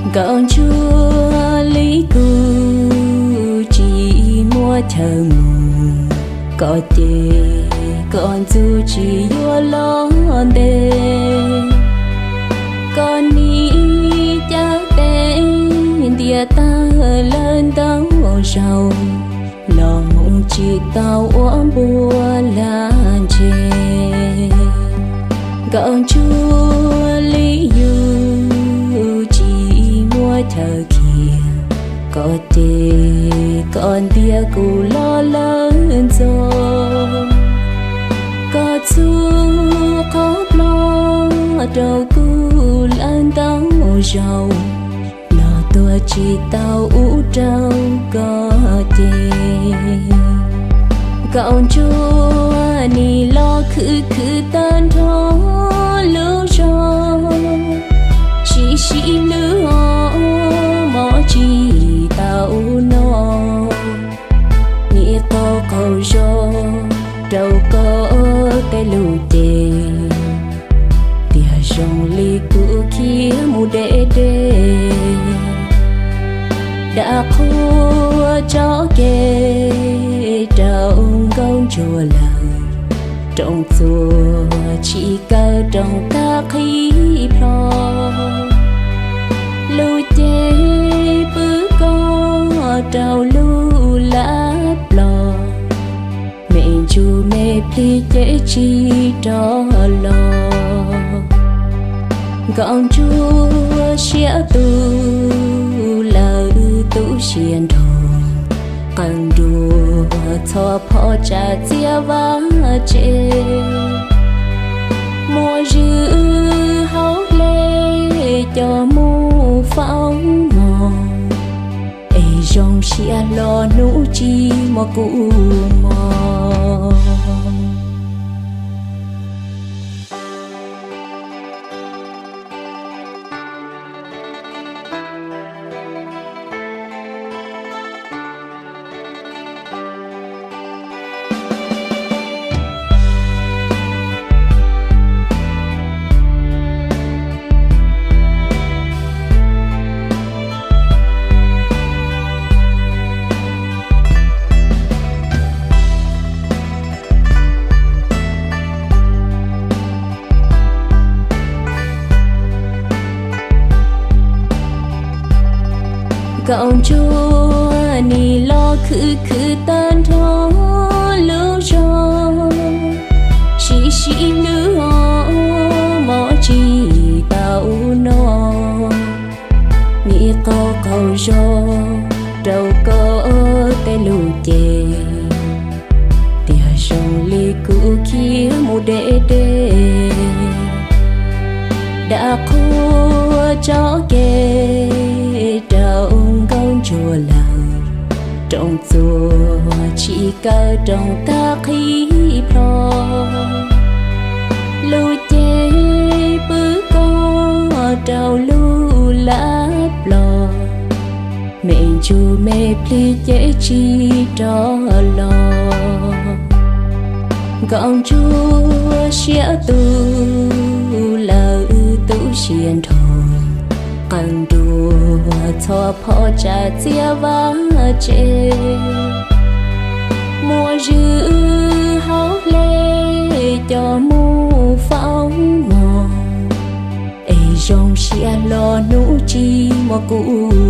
Nkauj ntsuag li kuv tsis muaj chaw mus, koj ces koj ntxub tsis yuav los ntes. Koj nim caij teb ntiaj tawg lawm ntau zaus, los mus tsis tau ua npua lag ntseg. Nkauj ntsuag li yus tsis muaj chaw khiav, koj ces koj ntiab kuv los lawm ntxov. Koj txhua qhov ploj rau kuv lawm ntau zaus, los tuag tsis tau ub rau koj ces. Nkauj ntsuag nim los khwv khwv tag nrho lub zog, sib sib lwb os, mov tsis tau noj, nim qaug qaug zog rau koj tej lus cem, tiag zoo li kuv khiav mus deb deb. Dam qhua tso kev rau nkauj ntsuag lawm, rooj txuas tsis kaw rooj tag qhib plho. Lub cev pw koj rau lub lab plos, me ntsuj me plig ces tsis rov los. Nkauj ntsuag siab tu lawm tu siab nrho, qee nruas txhos pho tsam txiaj vaj tsev. Muaj zwm hauv hle coj mus faus mog, es zoo siab hlo hnub tsis muaj kua muag. Nkauj ntsuag nim los khwv khwv tag nrho lub zog, sib sib lwb os, mov tsis tau noj, nim qaug qaug zog rau koj tej lus cem, tiag zoo li kuv khiav mus deb deb. Dam qhua tso kev rau nkauj ntsuag lawm, rooj txuas tsis kaw rooj tag qhib plho. Lub cev pw koj rau lub lab plos, me ntsuj me plig ces tsis rov los. Nkauj ntsuag siab tu lawm tu siab nrho, qee nruas txhos pho tsam txiaj vaj tsev. Muaj zwm hauv hle coj mus faus mog, es zoo siab hlo hnub tsis muaj kua